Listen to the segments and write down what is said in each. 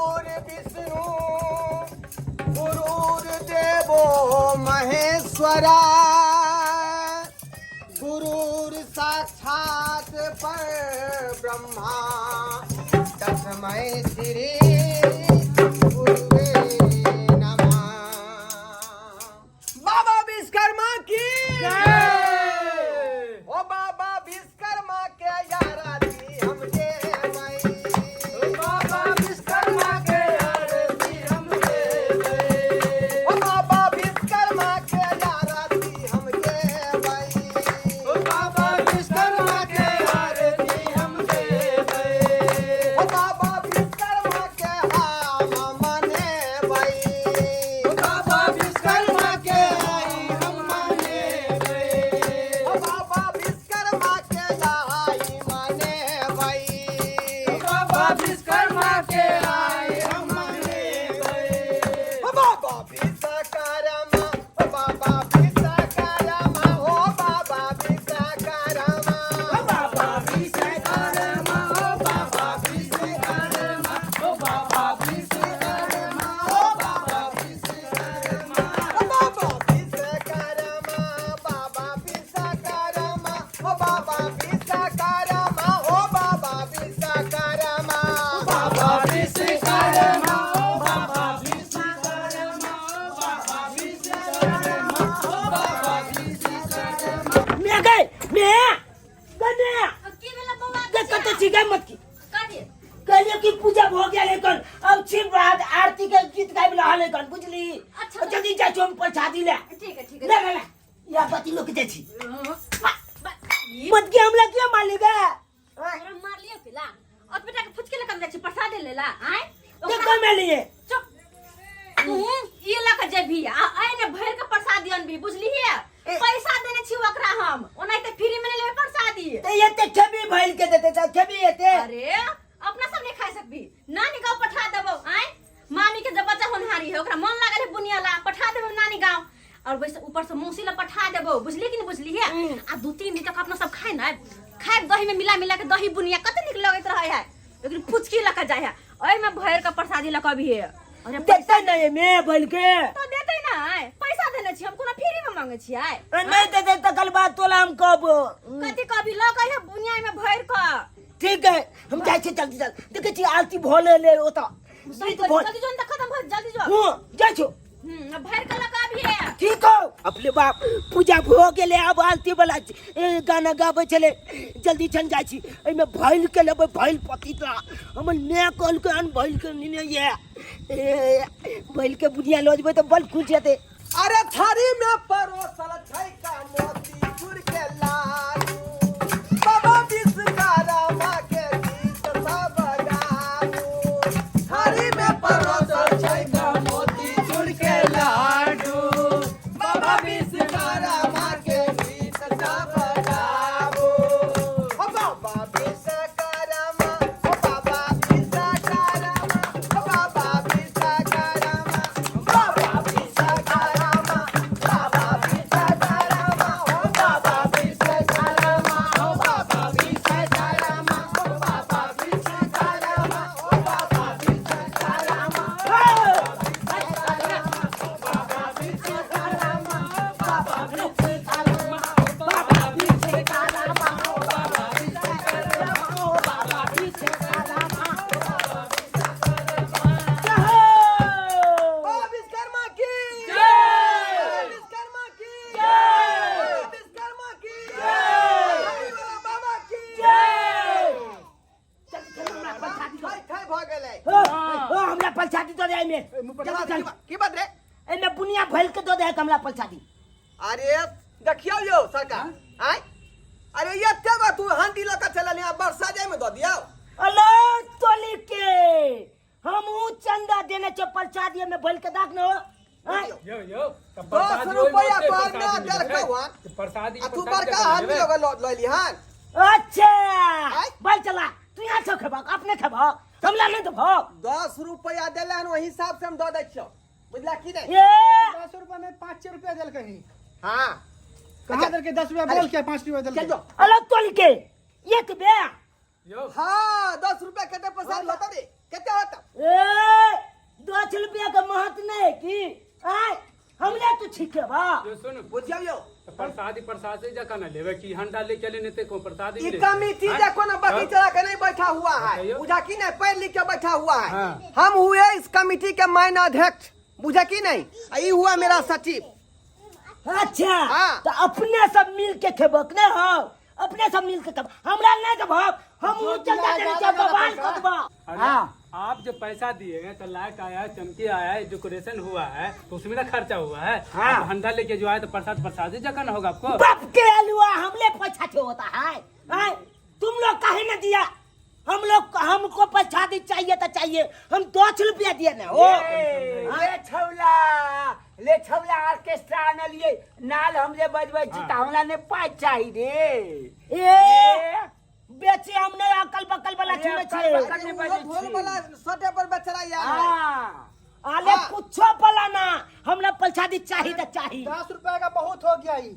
गुरुर्विष्णु गुरुर्देवो महेश्वरा, गुरुर साक्षात पर ब्रह्मा, तस्मै श्री गुरुवे नमः। बाबा विश्वकर्मा की जय। ओ बाबा विश्वकर्मा के याराती हम देबै। बाबा विश्वकर्मा के आरती हम देबै। ओ बाबा विश्वकर्मा के आरती हम देबै। ओ बाबा विश्वकर्मा के आरती हम देबै। ओ बाबा विश्वकर्मा के हम मनेबै। ओ बाबा विश्वकर्मा के आई हम मनेबै। ओ बाबा विश्वकर्मा के आई मनेबै। ओ बाबा विश्वकर्मा के आई हम मनेबै। ओ बाबा विश्वकर्मा, ओ बाबा विश्वकर्मा, ओ बाबा विश्वकर्मा, ओ बाबा विश्वकर्मा, ओ बाबा विश्वकर्मा, ओ बाबा विश्वकर्मा, ओ बाबा विश्वकर्मा, ओ बाबा विश्वकर्मा, बाबा विश्वकर्मा, ओ बाबा विश्वकर्मा, ओ बाबा विश्वकर्मा, बाबा विश्वकर्मा, ओ बाबा विश्वकर्मा, ओ बाबा विश्वकर्मा, ओ बाबा विश्वकर्मा। मैं गए मैं गने की भेलै बौआ? के कते छी गए मत की कथी? कहलिए कि पूजा भ गेल एखन, अब शिव रात आरती के गीत गाबि रहल एखन, बुझली? अच्छा। जल्दी जाइ छी हम प्रसादी ले। ठीक है, ठीक है। ले ले ले या बत्ती लोग जाइ छी। ई मत के हमला किया मारली गे? तोरा मारलियो केला और बेटा के फुचके लकन जाइ छी प्रसाद लेला आय। के कमे लिए? चुप तू, ई लक जेबही आ आइ ने भरि के प्रसादी अनबी, बुझलिही? पैसा देने छी ओकरा हम, ओनाहिते फ्री में नहि लेबै प्रसादी। ते एते खेबी भइल के देते त खेबी एते? अरे अपना सब नहीं खा सकबी, नानी गांव पठा देबो। आय मामी के जब बच्चा होनहारी है, ओकरा मन लागल है बुनिया ला, पठा देबो नानी गांव और वैसे ऊपर से मौसी ला पठा देबो, बुझली कि नहीं बुझली है? आ 2-3 दिन तक अपना सब खाए ना खाए, दही में मिला मिला के दही बुनिया कते नीक लगैत रहे है, लेकिन फुचकी लका जाय है ओहि में भर के प्रसादी लका भी है। अरे देते नहीं मैं भइल के? तो देते ना, पैसा देने छी हम, कोनो फ्री में मांगे छी आय? नहीं देते त कल बात तोला हम कहबो। कथी कभी लऽ के बुनिया में भर के। ठीक है, हम जाइ छी, जल्दी चल, देखै छी आरती भऽ ले ओतऽ। सही कर, जल्दी जो न त खत्म भ, जल्दी जो। हूँ, जाइ छौ। भर के लगा भी है। ठीक हो अपने बाप, पूजा भऽ गेलै, आब आरती वाला गाना गाबै छलै, जल्दी चल जाइ छी, एहिमे भैल के लेबै, भैल पतिता हमर माय कहलकै हन भैल के नेने ये, भैल के बुढ़िया लऽ जेबै तऽ बड़ खुश हेतै। अरे थारी में परोसल छै का मोती चूर के लाडू, बाबा विश्वकर्मा के गीत सब गाबू। थारी में परोसल छै का मोती चूर के लाडू, बाबा विश्वकर्मा के गीत सब गाबू। ओ बाबा विश्वकर्मा, ओ बाबा विश्वकर्मा, ओ बाबा विश्वकर्मा, बाबा विश्वकर्मा, बाबा विश्वकर्मा, ओ बाबा विश्वकर्मा, ओ बाबा विश्वकर्मा, ओ बाबा विश्वकर्मा, ओ बाबा विश्वकर्मा, बाबा विश्वकर्मा, बाबा विश्वकर्मा, बाबा विश्वकर्मा, ओ बाबा विश्वकर्मा, ओ बाबा विश्वकर्मा। बाबा विश्वकर्मा की जय! बाबा विश्वकर्मा की जय! बाबा विश्वकर्मा की जय! वाला बाबा की जय! चल चल हमरा प्रसादी दो। खाइ खाइ भऽ गेलै। हो हो, हमरा प्रसादी दो दे एहिमे। जल्दी चल। की बात रे? एहिमे बुनिया भइल के दो दे हमरा प्रसादी। अरे देखियौ यौ सरकार, आय अरे एते गो तू हांडी लऽ कऽ चलल यहाँ, बरसा जाय में दऽ दियौ। अलो तोली के हम ऊ चंदा देने छो प्रसादी में भइल के दाख न हो। आय? यौ यौ, तऽ 10 प्रसादी ओहिमे रुपैआ ओते तोहर प्रसादी ना मिलै देलकौ छै। हन। तऽ प्रसादी आ तू प्रसादी बड़का जकाँ हांडी लेबै। लऽ कऽ लऽ लिहन। अच्छा। आय? बैल चला, तू यहाँ छौ खेबक अपने खेबक, हमला नहीं देबक। 10 रुपैआ देले हन, ओहि हिसाब से हम दऽ दै छियौ, बुझला की नहीं? ए 10 रुपया में 5 रुपया दिल कहीं। हाँ। कहाँ दिल के 10 रुपया बोल के 5 रुपया दिल चल के। जो। अलग तोल के एक बे। यौ। हाँ, 10 रुपया कते प्रसाद होता रे, कते होता? ए छिके बा। यो सुन। बुझियौ यौ। तो प्रसादी प्रसाद से जका ना लेवे कि हंडा लेके ले नहीं को प्रसादी ई कमिटी जे कोनो बगीचा के नहीं बैठा हुआ है, बताइयो। बुझा कि नहीं, पढ़ लिख के बैठा हुआ है। हाँ। हम हुए इस कमिटी के माइन अध्यक्ष, बुझा कि नहीं, आ ई हुआ मेरा सचिव। अच्छा। हाँ। तो अपने सब मिल के खेबक ने हो, अपने सब मिल के खेब, हमरा नहीं देबो, हम जो उ चंदा दिया देने जाएगा छियै, बवाल पैसा। कर देबो। अरे, हाँ। आप जो पैसा दिए हैं तो लाइट आया है, चमकी आया है, डेकोरेशन हुआ है, तो उसमें ना खर्चा हुआ है। हाँ। आप हंडा लेके जो आए तो प्रसाद प्रसाद ही जगह ना होगा आपको। बाप के अलुआ हमले पैसा थे होता है, हैं? तुम लोग काहे न दिया? हम लोग हमको प्रसादी चाहिए तो चाहिए, हम 10 रुपया दिए ना हो। ले छौला, ले छौला, ऑर्केस्ट्रा आनलिए, नाल हम जे बजबै छी त हमरा ने पाइ चाही रे। ए बेचे हमने अकल बकल वाला अरे, छुने अकल छिए। बकल अरे, नहीं वो बजै ढोल छी। वाला सटे पर बेचारा यार है। हाँ। आले हाँ। कुछो पलाना, हमरा प्रसादी चाहिए तो चाहिए। 10 रुपया का बहुत हो गया ई।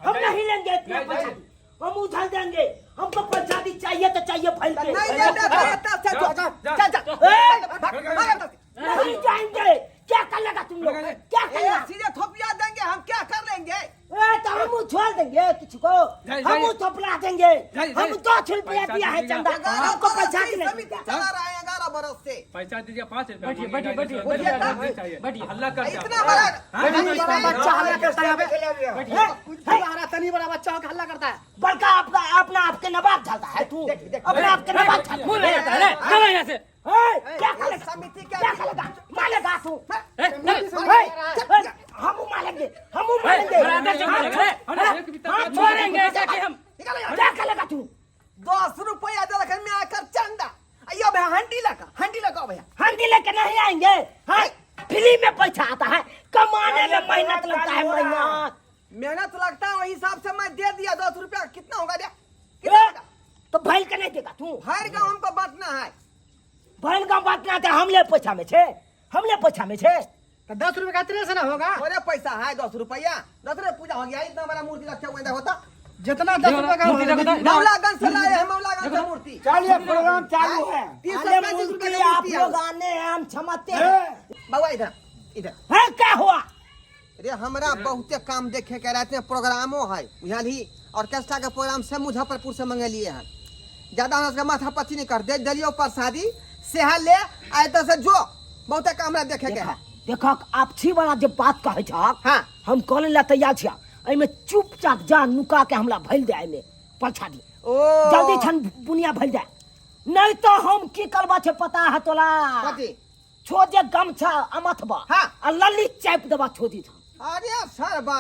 हम नहीं लेंगे इतना नहीं, प्रसादी, हम उछल देंगे, हमको प्रसादी चाहिए तो चाहिए फैल के। नहीं दे दे तो एतऽ से जो, जा, जा, चल, चल। ए, भाग, भाग एतऽ से। नहीं जाएंगे, क्या कर लेगा तुम लोग, क्या कर ए, लेगा? सीधे थोपिया देंगे, हम क्या कर लेंगे? ए, तो हम उछाल देंगे किसी को, जाइए, हम जाइए। थोपला देंगे, जाइए, हम जाइए। 10 रुपया पैसा दिया है दीजिएगा। चंदा, 11 हमको बरस पैसा से नहीं समिति चला रहा है, 11 बरस से। पैसा दीजिए 5 रुपया। बैठिए, मांगेगा, बैठिए, जैसे बैठिए, पैसा बैठिए। चाहिए। बैठिए। हल्ला कर दिया। इतना बड़ा हाँ, तनी बड़ा बच्चा हल्ला करता है बे। ए, तुम्हारा तनी बड़ा बच्चा होकर हल्ला करता है। बड़का आपका अपना आपके नवाब चलता है तू, देख, देख। अपना आपके नवाब चलता है। मुंह ले जाता है रे, चलो यहाँ से। ए, क्या करेगा? समिति क्या- क्या करेगा? मारेगा तू। ए, चल। ए, ए, हम मारेंगे, हम मारेंगे। बराबर जो मारेगा, रे। अरे, एक भी हाँ, छोड़ेंगे जाके हम। क्या करेगा तू? 10 रुपया दिलक में आकर चंदा। अयो भैया, हंडी लगा, हंडी लगाओ भैया। हंडी लेके नहीं आएंगे। हाँ, फ्री में पैसा आता है, कमाने में मेहनत लगता है, मेहनत। मेहनत लगता है, वही हिसाब से मैं दे दिया 10 रुपया, कितना होगा दे? कितना ए, होगा? तो भैल के नहीं देगा तू? हर गांव हमको बांटना है। भैल का बांटना है, हमले पैसा में छे, हमले पैसा में छे। तो 10 रुपये का इतने से ना होगा। थोड़े पैसा है 10 रुपया, 10 रुपया पूजा हो गया, इतना बड़ा मूर्ति रखे हुए होता। जितना 10 रुपये का मूर्ति देखो तो। मौलागंज से लाए हैं, मौलागंज से मूर्ति। चलिए प्रोग्राम चालू है। तीन सौ अरे पैंतीस रुपये मूर्ति का आप मूर्ति है। लोग आने हैं, हम क्षमाते हैं। बाबा इधर, इधर। है क्या हुआ? अरे हमरा बहुते काम देखे के रात में प्रोग्रामो है, बुझलही? ऑर्केस्ट्रा के प्रोग्राम से मुजफ्फरपुर से मंगेलिए हैं। ज्यादा हमरा सबके माथा पच्ची नहीं कर दे, दलियो प्रसादी सेहा ले आए तो से जो बहुते काम हमरा देखे के है। देखो आपसी वाला जे बात कहै छहक, हाँ। हम करे ला तैयार छिया, एहिमे चुपचाप जा नुका के हमरा भइल दे, एहिमे प्रसादी। ओ जल्दी छन बुनिया भइल दे, नहीं तो हम की करबा छे पता है तोला? कथी? छो जे गमछा अमथबा, हाँ। आ लल्ली चापि देबा छोदी था। अरे सरबा,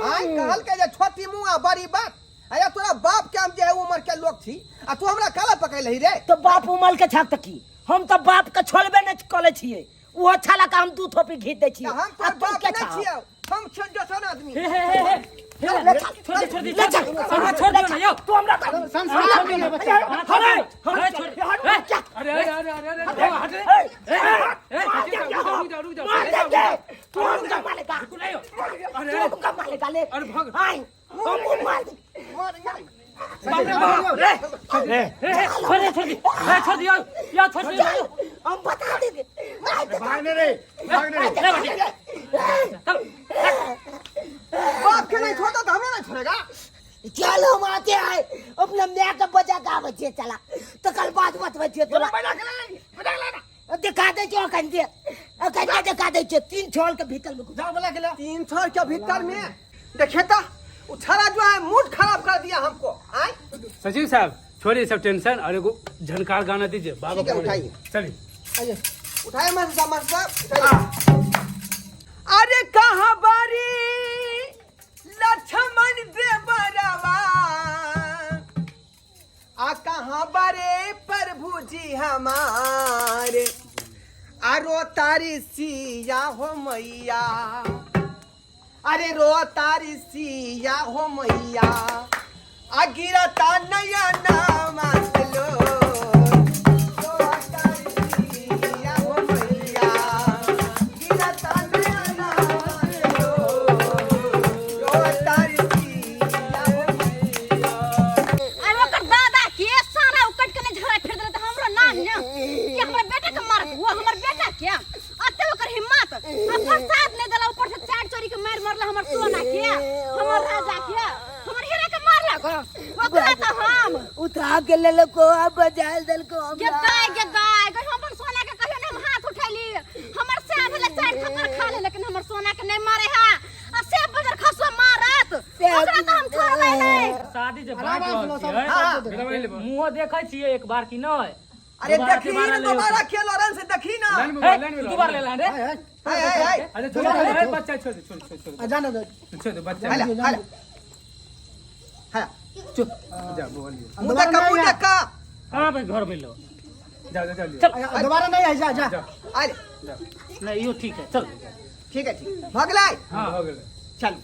आइ कहल के जे छोटी मुँह आ बड़ी बात। अरे तोरा बाप के हम जे है उम्र के लोग छी, आ तू हमरा काला पकड़ लही रे? तो बाप उमल के छाक तकी, हम तो बाप के छोड़बे नहीं कले छिए, वो अच्छा लगा हम 2 थोपी घीच दै छिए। हम आ तोर तू बाप के नहीं छा? छियौ, हम छियौ दोसर आदमी। हे, हे, हे, हे, हे, छोड़ दे, छोड़ दे, ले चल, छोड़ दे, छोड़ दो ना, यो। तू हमरा संस्कार नहीं है बच्चा। हरे, अरे, छोड़। हरे, ए, अरे अरे अरे अरे अरे हट रे। ए, ए, मार रुक देंगे जाओ, हम, रुक जाओ, रुक जाओ, मार रुक जाओ, देंगे। तू हमका मारेगा, रुक जाओ। अरे, तू हमका मारेगा, ले। अरे, भाग। आय, हम मार देंगे। ए, ए, छोड़ दे, छोड़ दे, ए, छोड़ दे, यो, यो, छोड़ दे। चल, हम बता देंगे। भागने रे, भागने रे। ले, बैठिए। चल। बाप के नहीं छोड़ता तो हमरा नहीं छोड़ेगा। चल हम आते हैं, अपना मैं के बजा के आवे छियै, चला तो कल बात बतबै छियै तोरा। दिखा दे छौ अखन जे, अखन जे दिखा दे छियै, 3 छोल के भीतर में घुसा। जाओ बोला के ले। 3 छोल के भीतर में देखे तो उछाला जो है मूड खराब कर दिया हमको। आय सचिव साहब छोड़िए सब टेंशन और एगो झनकार गाना दीजिए बाबा ठीक है, को। उठाइए। चलिए आइए उठाइए मास्टर साहब, मास्टर साहब उठाइए। अरे कहाँ बारी लक्ष्मण देवरवा, आ कहाँ बारे प्रभु जी हमारे, आरो तारी सिया हो मैया, अरे रो तारी सिया हो मैया, आ गिरता नया नाम लो, रो तारी सिया हो मैया, गिरता नया नाम लो, रो तारी सिया हो मैया। अरे ओकर दादा के सारा उकट के नहीं झगड़ा फिर देले त हमरो नाम न कि हमर बेटा के मारत, वो हमर बेटा के अते ओकर हिम्मत आ प्रसाद नहीं देला, ऊपर से चाट चोरी के मार मरला। के लेलको आ बजाय देलको गे हमरा। गाय, गे गाय गे, हम अपन सोना के कहियो ने हम हाथ उठैली। हमर से भेले चार थप्पड़ खा ले, लेकिन हमर सोना के नहीं मारे है, आ से बजर खसुआ मारत ओकरा तो हम छोड़बै नहीं। शादी जे आराम बाँटि से रहल लो, सब छियै, सब दे दे। मुँहो देखै छियै एक बार कि नहि? अरे दोबारा देखी तिबारा ने, ले दोबारा खेल रन से देखी ना। लाइन में हे, लाइन में तू दोबारा ले ला रे। हाय, हाय। हाय हाय हाय। अच्छा छोड़ दे बच्चा, छोड़ दे, छोड़ छोड़ छोड़। आ, जाने दो। छोड़ दे बच्चा। हला हला हला। चुप जा बोलिए। मुँह देखा, मुँह देखा। हाँ भाई, घर में लो। जा जा जा लियो। चल। आ, दोबारा नहीं आई, जा जा। जा। आले। नहीं, यो ठीक है, चल। ठीक है, ठीक भगलै। हां हो गेलै। चल,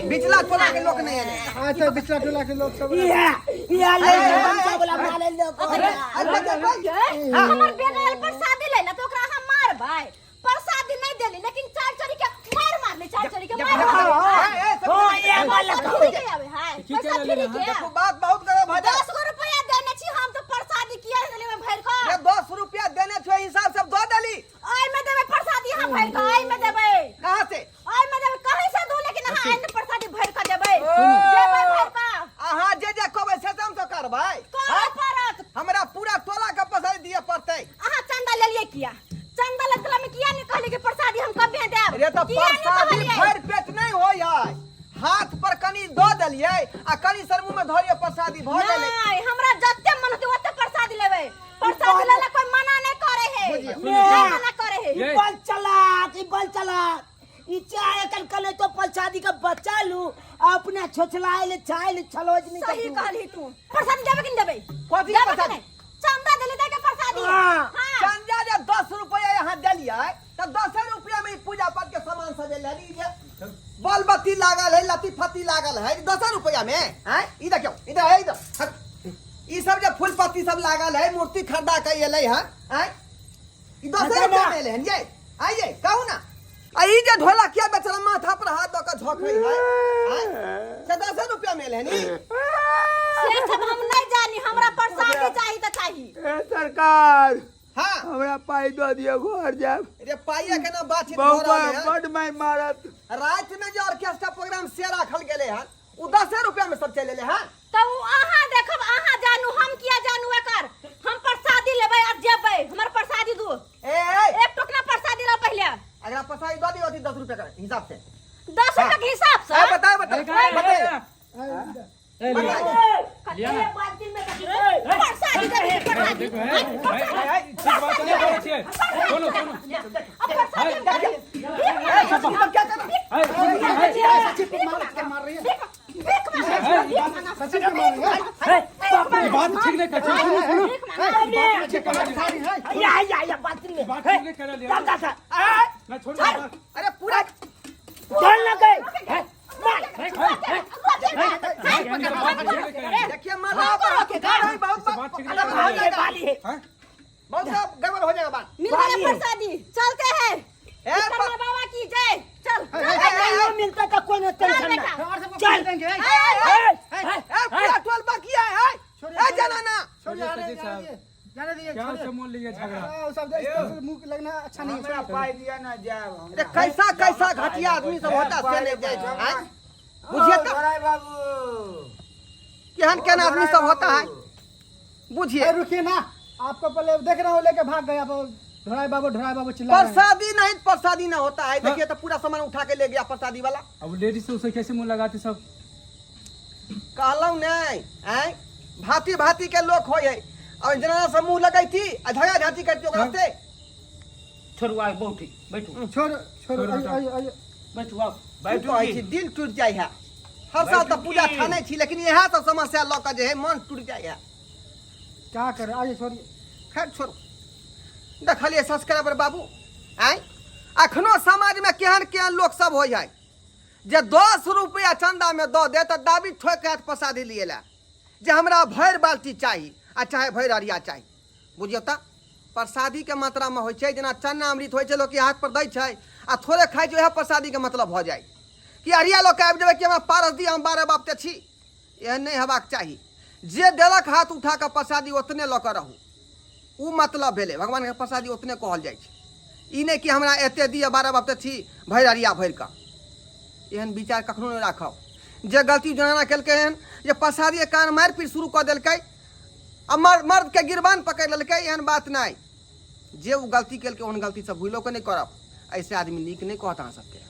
बिचला टोला के लोग नहीं आले। हाँ तो बिचला टोला के लोग सब। इहा इहा ले बच्चा वाला मारे लोग। अरे बच्चा, बच्चा। हमर बेटा आयल प्रसादी ले ला तो ओकरा हम मारबै? प्रसादी नहीं देली, लेकिन चार चोरी के मार मारली, चार चोरी के मार मारली। ए, ए, सब हो ये वाला पैसा फ्री के आवे है, पैसा फ्री के। देखो, बात बहुत गड़बड़ भऽ 10 गो रुपया देने छी हम तो प्रसादी किया देले में भर के। रे 10 रुपया देने छो, हिसाब सब दऽ देली। ओइ में देबै प्रसादी हम भर के, ओइ में देबै। कहाँ से? ओइ में देबै, कहीं से दू, लेकिन अहाँ आइ में प्रसादी भर के देबै, देबै भर के। अहाँ जे जे कहबै से हम तो करबै। करऽ पड़त। हमरा पूरा टोला के प्रसादी दिअ पड़तै। अहाँ चंदा लेलियै किया? चंदा लेतला में किया नहीं कहलियै कि प्रसादी हम कबे देब? रे तऽ किया नहीं प्रसादी कहलियै? भरि पेट नहीं होइ है, हाथ पर कनी दऽ देलियै आ कनी सर मुँह में धरियै, प्रसादी भऽ गेलै। नहीं, हमरा जते मन होते ओते प्रसादी लेबै। प्रसादी लेला कोई मना नहीं करे है। बुझियौ। नहीं मना करे है। ई बल चलाक, ई बल चलाक, ई चाहे कल कल तो प्रसादी का बचा लू अपना छोछलाए ले चाहे ले छलोज नहीं। सही कहली तू। प्रसादी देबै कि नहीं देबै? कथी के देबै कि प्रसादी? नहीं? चंदा देली दे के प्रसादी। हाँ। हाँ। चंदा जे 10 रुपया यहाँ देलियै तऽ 10 रुपया में ई पूजा पाठ के सामान सब लेली, जे बल बत्ती लागल है, लत्ती फत्ती लागल है, 10 रुपया में हैं? ई देखियौ, इधर है, इधर हट। ई सब जे फूल पत्ती सब लागल है, मूर्ति खरीदा के एलै है, हैं? ई 10 अच्छा रुपया ना। में एलै हन ये। आइए कहू ना, आ ई जे ढोलकिया बेचारा माथा पर हाथ दऽ के झोंकै है, हैं? से 10 रुपया में एलै हन ई? से सब हम नहीं जानी, हमरा प्रसादी चाही तऽ चाही। ए सरकार। हाँ। हमरा पाइ दऽ दिअ, घर जायब। रे पाइया के ना बातचीत भऽ बहुत रहल है। बड मारि मारत। राति में जे ऑर्केस्ट्रा प्रोग्राम से राखल गेलै हन, उ 10 रुपया में सब चलि एलै हन। तऽ उ अहाँ देखब, अहाँ जानू, हम किया जानू एकर? हम प्रसादी लेबै आ जेबै, हमर प्रसादी दू। ए ए, एक टोकना प्रसादी ला पहिले। अगला प्रसादी दऽ दियौ अथी 10 रुपया के हिसाब से। 10 रुपया के हिसाब से। ए बताए बताए बताए। ए, लिया। लिया ना। प्रसादी देबै, प्रसादी। देखो है ठीक बात नहीं बोलै छियै, सुनो सुनो। अब प्रसादी हम देबै। ए सचिन, तुम क्या कर सचिन को मार मार रही है। भीख मांग। सचिन को मार रही है। ई बात ठीक नहीं कर, सुनो सुनो। सारी है। या या या बाथरूम में। बात ठीक नहीं कर लिया। चल चल। मैं छोड़ दूंगा। अरे पूरा चल ना गए मार। देखिए मारा पर नहीं, बहुत बात ठीक नहीं गड़बड़ हो बाली है, जाएगा। बाली है। बहुत गड़बड़ हो जाएगा बात। मिल गया प्रसादी, चलते हैं। ए विश्वकर्मा बाबा की जय। चल। नहीं मिलता तो कोई टेंशन बेटा। ना। और सबको चल। देंगे। ए, ए, ए, ए, पूरा टोल बकिया है। ए जनाना। छोड़िए, अरे, सचिन साहब। जाने दिए, जाने दिए, क्या छोड़िए। से मोल लिया झगड़ा? हाँ, वो सब इस तरह से मुंह लगना अच्छा नहीं है। हमरा पाइ दिअ ना, जायब हम। अरे कैसा कैसा घटिया आदमी सब होता से नहीं जाए हैं? बुझिए तो। धोराई बाबू। केहन केहन आदमी सब होता है, बुझिए। ए, रुकिए ना, आपको पहले देख रहा हूँ लेके भाग गया, अब ढोराई बाबू ढोराई बाबू चिल्ला रहे हैं। प्रसादी नहीं, प्रसादी ना होता है। देखिए तो पूरा सामान उठा के ले गया प्रसादी वाला। अब लेडीज से उसे कैसे मुंह लगाते सब? कहलहुँ नहीं हैं, भांति भांति के लोग होइ है, और जना से मुंह लगैती आ झगड़ा झांटी करती ओकरा से। छोड़ू, आइ बहुत ठीक, बैठू। छोड़ छोड़। छोड़ो, आइए आइए आइए। बैठू आउ। की कहै छी, दिल टूटि जाइ है। हर साल तऽ पूजा ठानै छी, लेकिन इएह सब समस्या लऽ कऽ जे है मन टूटि जाइ है। क्या करे, आइए, छोड़िए। खैर छोड़ू। देखलियै सब्सक्राइबर बाबू, आँय, अखनो समाजमे केहन केहन लोक सब होइ है जे 10 रुपया चंदामे दऽ दे तऽ दाबी ठोकि के प्रसादी लिए लए जे हमरा भरि बाल्टी चाही आ चाहे भरि अरिया चाही। बुझियौ तऽ प्रसादीके मात्रामे होइ छै, जेना चना अमृत होइ छै, लोकके हाथ पर दै छै आ थोड़े खाइ छै, उएह प्रसादीके मतलब भऽ जाइ कि अरिया लऽ कऽ आबि जेबै कि हमरा पारस दिअ, हम 12 बाप तऽ छी। एहन नहि हेबाक चाही। जे देलक हाथ उठा कऽ प्रसादी ओतने लऽ कऽ रहू, ओ मतलब भेलै भगवानके प्रसादी ओतने कहल जाइ छै। ई नहि कि हमरा एते दिअ, 12 बाप तऽ छी, भरि अरिया भरि कऽ। एहन विचार कखनो नहि राखब। जे गलती जनाना केलकै हन जे प्रसादीके कारण मारि पीट शुरू कऽ देलकै, आ मर्द के गिरबान पकड़ि लेलकै, एहन बात नहि। जे ओ गलती केलकै ओहन गलती सब भूलो के नहि करब। ऐसे आदमी नीक नहि कहत अहाँ सबके।